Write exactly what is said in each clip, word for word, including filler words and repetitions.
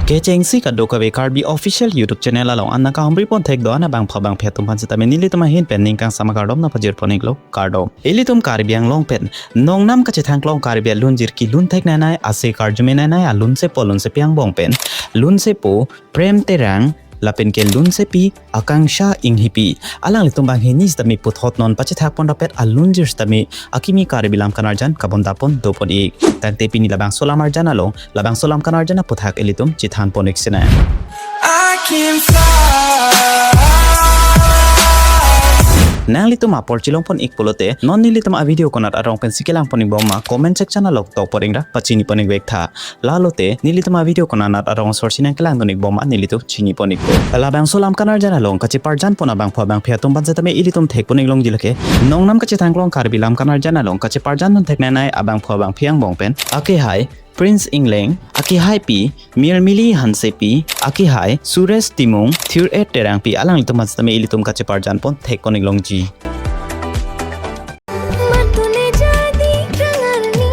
Kechengsi kadokave Karbi Official YouTube Channel along an nangkahumri pon thek do-an abangphu abangphi atum aphan sitame nelitum ahin pen ning kangsam akardom nangpajir pon iklo, kardom. Ilitum Karbi Anglong pen nongnam kachethangklong Karbi alunjir kelun theknei nei, ase karjume nei nei alunsepo lunsepi angbong pen lunsepo Prem Terang lapen ke lunsepi Akangsha Inghipi, alanglitum banghini sitame puthot non pachethak pon rapet alunjir sitame akimi Karbi lam kanarjan kabonda pon do pon ik. Tangte pini labangso lam arjan along, labangso lam kanarjan aputhak ilitum chethan pon ik sinang. I can fly. Nanglitum apor chelong pon ik pulote, non nelitum avideo konat arong pensi kelang pon ikbom ma comment section along tok pon ingra pachini pon ikvek tha. Lalote nelitum avideo konat arong asor si nangkelang dun ikbom ma nelitum chini pon ikpo. Labangso lam kanarjan along kacheparjan pon abangphu abangphi atum aphan sitame ilitum thek pon iklongji lake, nongnam kachethangklong Karbi lam kanarjan along kacheparjan dun theknei nei abangphu abangphi angbong pen akehai Prince Engleng, akehaipi Mirmili Hansepi, akehai Suresh Timung, Thir-et Terangpi, alanglitum aphan sitame ilitum kacheparjan pon thek pon iklongji. Matule jadi krangarni,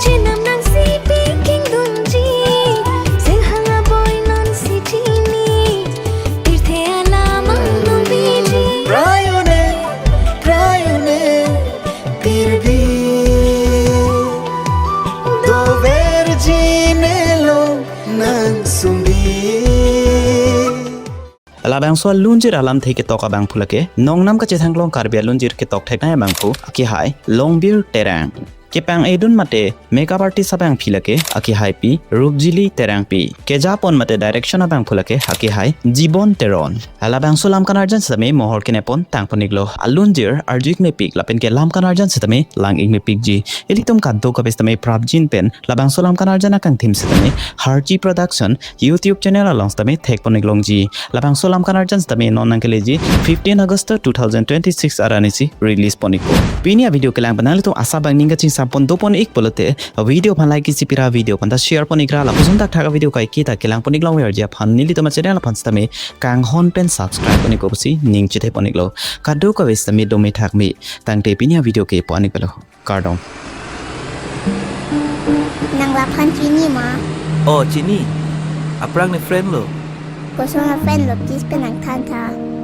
chenam nangsi pi kingdungji, sehang aboi non si chini, tirthe alam ang nobiji. Prayone, prayone, tirbi, doverji nelong nang sumbi. Labangso alunjir alamthe ketok abangphu lake, nongnam kachethangklong Karbi alunjir ketok theknei abangphu akehai Longbir Terang. Kepang-e dun mate makeup artist abangpi lake akehaipi Rupjili Terangpi. Keja pon mate direction abangphu lake akehai Jibon Teron. Labangso lam kanarjan sitame mohor kene pon tang pon iklo. Alunjir arju ik mepik lapen ke lam kanarjan sitame lang ik mepikji. Ilitum kadokave sitame prapjin pen labangso lam kanarjan akangthim sitame Harchi Production YouTube channel along sitame thek pon iklongji. Labangso lam kanarjan sitame non nangkeleji fifteen August two thousand twenty-six arni si release pon ikpo. Pini avideo kelang pen nanglitum asap bang ning kachingsam pon do pon ik pulote, video aphan like isi pira, video aphan ta share pon ikra, lapuson thakthak avideo kaiketa kelang pon iklongverji aphan nelitum achannel aphan sitame kanghon pen subscribe pon ikpo pusi ning chethe pon iklo. Kadokave sitame dome thakme. Tangte pini avideo ke pon ikpelo. Kardom. Nang laphan chini ma? Oh, chini. Aphrang ne friend lo. Koson a-friend lo, please pen nangthan tha.